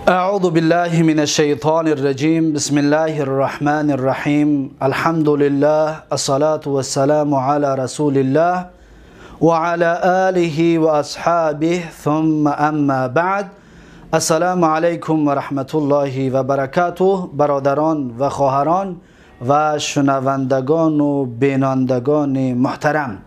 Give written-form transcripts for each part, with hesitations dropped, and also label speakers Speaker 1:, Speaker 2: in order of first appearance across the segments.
Speaker 1: أعوذ بالله من الشيطان الرجيم. بسم الله الرحمن الرحيم. الحمد لله، الصلاة والسلام على رسول الله وعلى آله وأصحابه، ثم أما بعد. السلام علیکم و رحمت الله و برکاته. برادران و خواهران و شنوندگان و بینندگان محترم،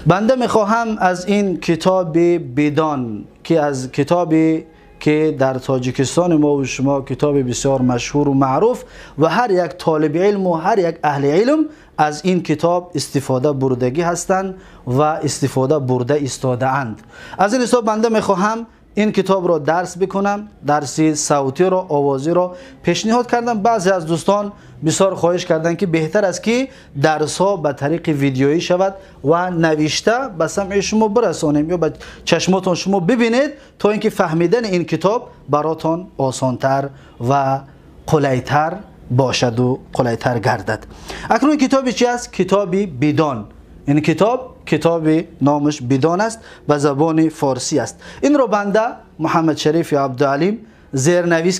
Speaker 1: بنده میخواهم از این کتاب بدان که از کتابی که در تاجیکستان ما و شما کتاب بسیار مشهور و معروف و هر یک طالب علم و هر یک اهل علم از این کتاب استفاده بردگی هستند و استفاده برده ایستاده اند. از این حساب بنده میخواهم این کتاب را درس بکنم، درسی صوتی را، آوازی را پیشنهاد کردم. بعضی از دوستان بسیار خواهش کردند که بهتر است که درس ها به طریق ویدیویی شود و نوشته به سمع شما برسانیم یا به چشماتون شما ببینید تا اینکه فهمیدن این کتاب براتون آسانتر و قلیتر باشد و قلیتر گردد. اکنون کتاب چی است؟ کتاب بدان. این کتاب، کتاب نامش بدان است، به زبان فارسی است. این رو بنده محمد شریف عبدالعلیم زیرنویس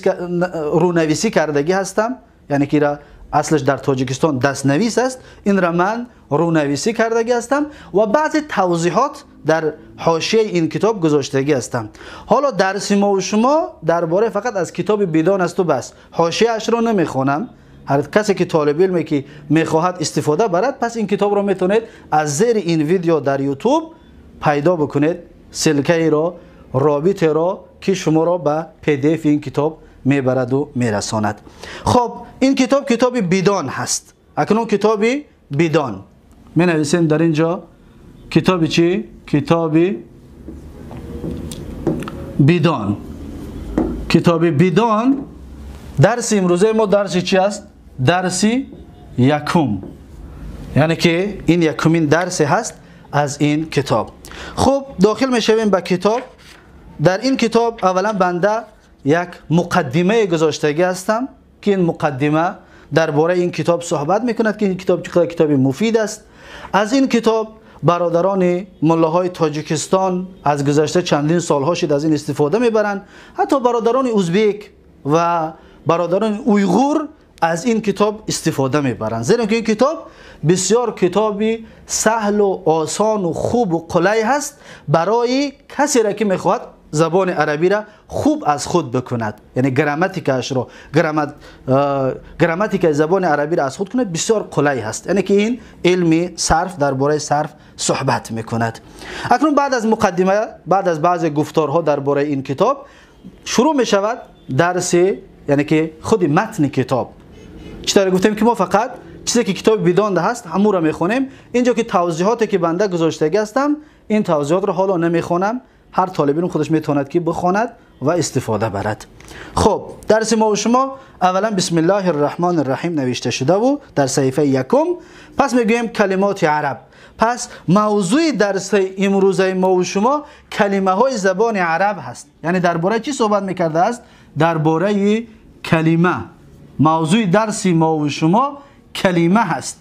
Speaker 1: رونویسی کردگی هستم، یعنی که را اصلش در تاجیکستان دستنویس است. این را من رونویسی کردگی هستم و بعضی توضیحات در حاشیه این کتاب گذاشتگی هستم. حالا درس ما و شما درباره فقط از کتاب بدان است و بس. حاشیه اش رو نمیخوانم. هر کسی که طالب علمی که میخواهد استفاده برد، پس این کتاب رو میتونید از زیر این ویدیو در یوتیوب پیدا بکنید، ссылка را، رابطه را که شما را به PDF این کتاب میبرد و میرساند. خب این کتاب کتاب بدان هست. اکنون کتاب بدان می نویسیم در اینجا. کتاب چی؟ کتاب بدان. کتاب بدان. درس امروزه ما درس چی است؟ درسی یکم، یعنی که این یکمین درس هست از این کتاب. خب داخل میشویم به کتاب. در این کتاب اولا بنده یک مقدمه گذاشتگی هستم که این مقدمه درباره این کتاب صحبت میکند که این کتاب چقدر کتاب مفید است. از این کتاب برادران ملاهای تاجیکستان از گذشته چندین سالها شد از این استفاده میبرند. حتی برادران ازبک و برادران اویغور از این کتاب استفاده میبرند، زیرا که این کتاب بسیار کتابی سهل و آسان و خوب و قلی هست برای کسی را که میخواهد زبان عربی را خوب از خود بکند، یعنی گراماتیکش را، گراماتیک زبان عربی را از خود کند، بسیار قلی هست. یعنی که این علمی صرف، درباره صرف صحبت میکند. اکنون بعد از مقدمه، بعد از بعض گفتارها درباره این کتاب، شروع میشود درس، یعنی که خود متن کتاب. چطور گفتیم که ما فقط چیزی که کتاب بدان هست همون را میخونیم. اینجا که توضیحاتی که بنده گذاشتگی هستم، این توضیحات رو حالا نمیخونم. هر طالب علم خودش میتواند که بخواند و استفاده برد. خب درس ما و شما اولا بسم الله الرحمن الرحیم نوشته شده و در صحیفه یکم. پس میگوییم کلمات عرب. پس موضوع درس امروزه ما و شما کلمه های زبان عرب هست. یعنی درباره چی صحبت میکرده است؟ درباره کلمه. موضوع درس ما و شما کلمه هست.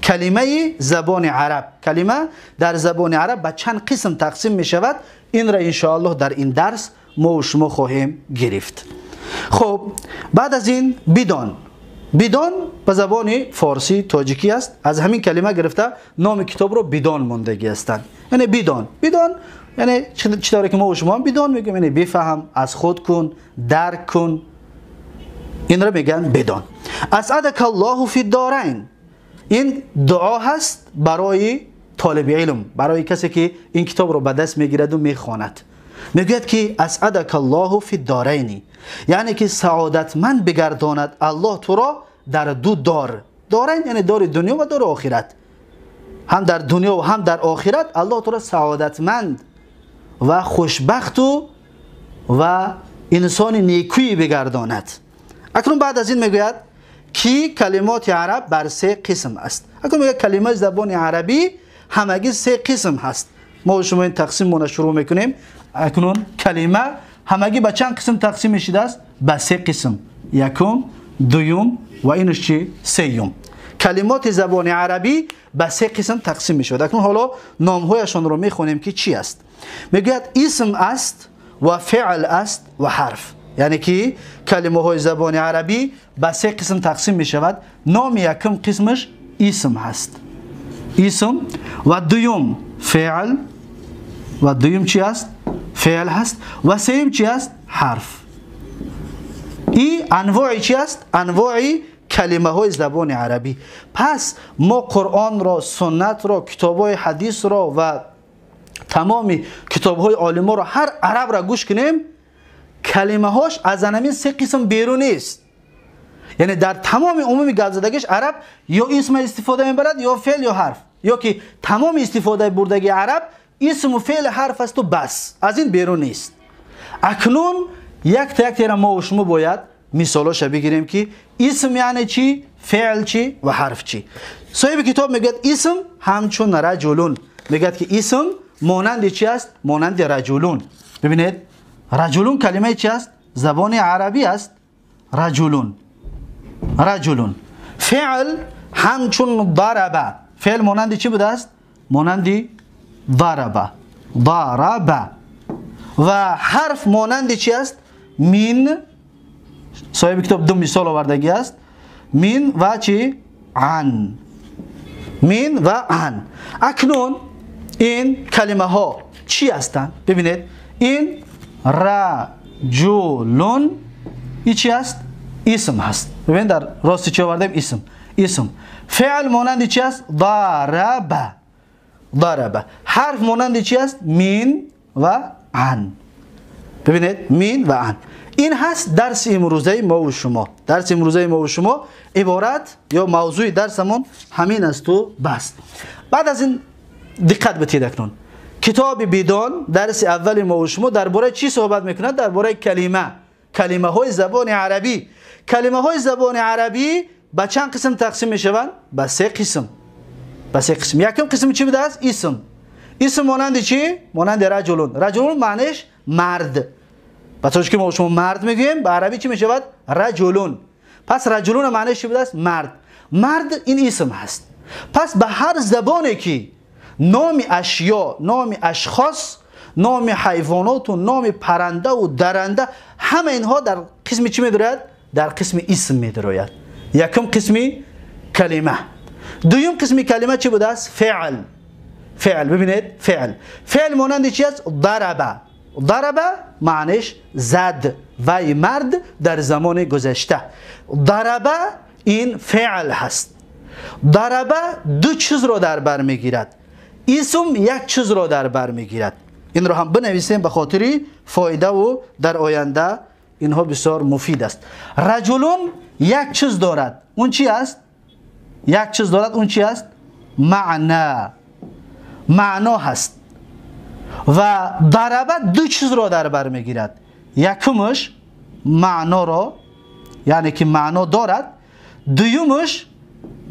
Speaker 1: کلمه زبان عرب. کلمه در زبان عرب به چند قسم تقسیم می شود. این را انشاءالله در این درس ما و شما خواهیم گرفت. خب بعد از این بدان. بدان به زبان فارسی تاجیکی است. از همین کلمه گرفته نام کتاب رو بدان ماندگی هستند. یعنی بدان، بدان یعنی چطوری که ما و شما بدان میگیم، یعنی بفهم، از خود کن، درک کن، این را میگن بدان. اسعدک الله فی الدارین. این دعا هست برای طالب علم، برای کسی که این کتاب رو به دست میگیرد و میخواند. میگوید که اسعدک الله فی الدارین، یعنی که سعادتمند بگرداند الله تو را در دو دار. دارین یعنی دار دنیا و دار آخرت. هم در دنیا و هم در آخرت الله تو را سعادتمند و خوشبخت و انسان نیکویی بگرداند. اکنون بعد از این میگوید که کلمات عرب بر سه قسم است. اکنون میگه کلمه زبان عربی همگی سه قسم هست. ما شما این تقسیم رو شروع میکنیم. اکنون کلمه همگی به چند قسم تقسیم شده است؟ به سه قسم. یکم، دوم و اینش چی؟ سیوم. کلمات زبان عربی به سه قسم تقسیم میشود. اکنون حالا نامهایشان رو میخونیم که چی است. میگوید اسم است و فعل است و حرف. یعنی که کلمه های زبان عربی به سه قسم تقسیم می شود. نام یکم قسمش اسم هست، اسم، و دوم فعل، و دوم چی است؟ فعل هست، و سوم چی است؟ حرف. این انواع چی است؟ انواع کلمه های زبان عربی. پس ما قرآن را، سنت را، کتاب های حدیث را و تمام کتاب های عالم را، هر عرب را گوش کنیم، کلمه هاش از همین سه قسم بیرون نیست. یعنی در تمام عمومی گپ زدگیش عرب یا اسم استفاده میبرد یا فعل یا حرف، یا که تمام استفاده بردگی عرب اسم و فعل حرف است و بس، از این بیرون نیست. اکنون یک تا یک تیره ما و شما باید مثالش بگیریم که اسم یعنی چی، فعل چی و حرف چی. صاحب کتاب میگه اسم همچون رجلون، میگه که اسم مانند چی است؟ مانند رجلون. ببینید رجلون کلمه چی است؟ زبان عربی است. رجلون، رجلون. فعل همچون ضربه، فعل مانند چی بوده است؟ مانند ضربه، ضربه. و حرف مانند چی است؟ من. صاحب کتاب دو مثال آوردگی است، من و چی؟ عن. من و عن. اکنون این کلمه ها چی هستند؟ ببینید این رجلون این چی است؟ اسم هست. ببینید در راست چی آوردیم؟ اسم، اسم. فعل مانند چی است؟ ضربه، ضربه. حرف مانند چی است؟ من و عن. ببینید من و عن. این هست درس امروزه ما و شما. درس امروزه ما و شما عبارت یا موضوع درسمون همین است و بس. بعد از این دقت بدید اکنون کتاب بیدان درس اول ما و شما درباره چی صحبت میکند؟ درباره کلمه، کلمه های زبان عربی. کلمه های زبان عربی به چند قسم تقسیم میشوند؟ به سه قسم. به سه قسم. یکم قسم چی بوده است؟ اسم. اسم مانند چی؟ مانند رجلون. رجلون معنیش مرد. به طوری که ما شما مرد میگوییم به عربی چی میشود؟ رجلون. پس رجلون معنیش چی بوده است؟ مرد. مرد این اسم هست. پس به هر زبانی که نام اشیا، نام اشخاص، نام حیوانات و نام پرنده و درنده، همه اینها در قسم چی میدراید؟ در قسم اسم میدراید. یکم قسمی کلمه. دوم قسم کلمه چی بوده است؟ فعل. فعل. ببینید فعل. فعل مانند چی است؟ ضربه. ضربه معنیش زد، وی مرد در زمان گذشته. ضربه این فعل هست. ضربه دو چیز را در بر میگیرد. اسم یک چیز را در بر میگیرد. این را هم بنویسیم به خاطر فایده و در آینده اینها بسیار مفید است. رجلون یک چیز دارد، اون چی است؟ یک چیز دارد، اون چی است؟ معنا. معنا هست. و ضربه دو چیز را در بر میگیرد. یکمش معنا را، یعنی که معنا دارد.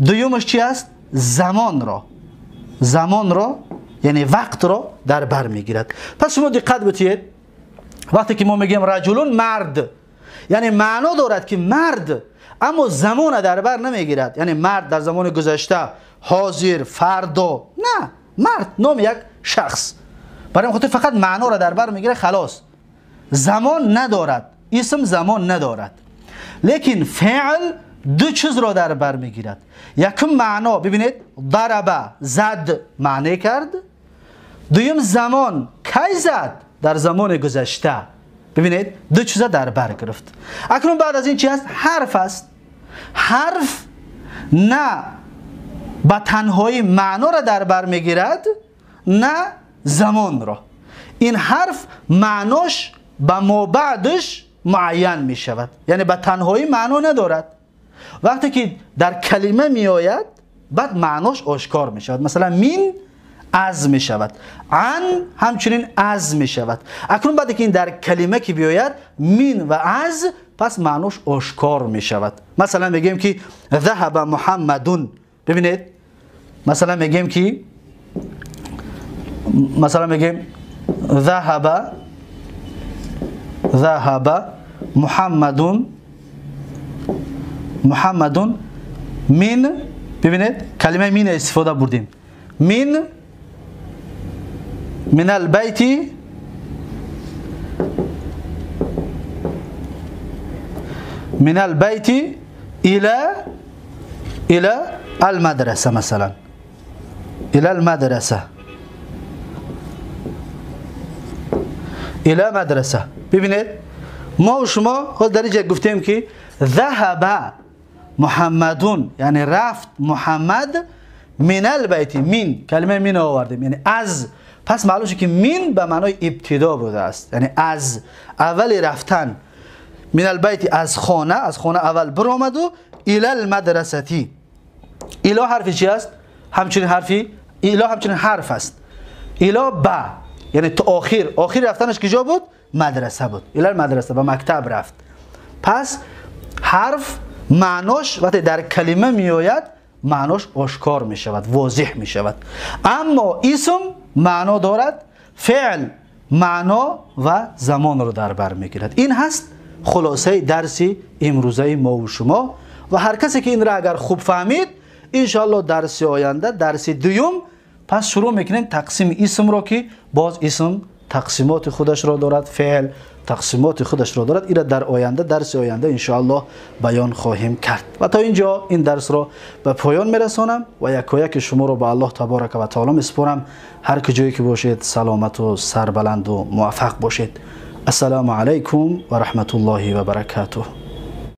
Speaker 1: دویمش چی است؟ زمان را. زمان را یعنی وقت را در بر میگیرد. پس شما دقت بدید وقتی که ما میگیم رجلون مرد، یعنی معنا دارد که مرد، اما زمان در بر نمیگیرد. یعنی مرد در زمان گذشته، حاضر، فردا، نه، مرد نام یک شخص. برای خاطر فقط معنا را در بر میگیره، خلاص. زمان ندارد، اسم زمان ندارد. لیکن فعل دو چیز را در بر میگیرد. یکم معنا، ببینید ضربه زد معنی کرد. دویم زمان، کی زد؟ در زمان گذشته. ببینید دو چیز در بر گرفت. اکنون بعد از این چی است؟ حرف است. حرف نه به تنهایی معنا را در بر میگیرد، نه زمان را. این حرف معناش به ما بعدش معین می شود، یعنی به تنهایی معنا ندارد. وقتی که در کلمه می آید بعد معناش آشکار می شود. مثلا من از می شود، عن همچنین از می شود. اکنون بعد که این در کلمه که بیاید من و از، پس معناش آشکار می شود. مثلا میگیم که ذهب محمدون. ببینید مثلا میگیم که مثلا میگیم ذهب محمدون، محمدون من. ببینید کلمه من استفاده بردیم. من البیت من البيت الى المدرسه مثلا، الى المدرسه، الى مدرسه. ببینید ما و شما خود در اینجا گفتیم که ذهب محمدون، یعنی رفت محمد، من البیت، من کلمه من آوردیم یعنی از. پس معلوم شد که من به معنای ابتدا بوده است، یعنی از اول رفتن. من البیت از خانه، از خانه اول برآمد و الی المدرستی. الی حرف چی است؟ همچنین حرفی الی همچنین حرف است. الی با یعنی تا آخر، آخر رفتنش کجا بود؟ مدرسه بود. الی المدرسه، به مکتب رفت. پس حرف معناش وقتی در کلمه میآید معناش آشکار می شود، واضح می شود. اما اسم معنا دارد، فعل معنا و زمان رو در بر می گیرد. این هست خلاصه درس امروزه ما و شما. و هر کسی که این را اگر خوب فهمید، انشاءالله درس آینده، درس دوم، پس شروع میکنیم تقسیم اسم را که باز اسم تقسیمات خودش را دارد، فعل تقسیمات خودش را دارد. این را در آینده، درس آینده انشاءالله بیان خواهیم کرد. و تا اینجا این درس را به پایان میرسانم و یکایک شما را به الله تبارک و تعالی میسپارم. هر کجایی که باشید سلامت و سربلند و موفق باشید. السلام علیکم و رحمت الله و برکاته.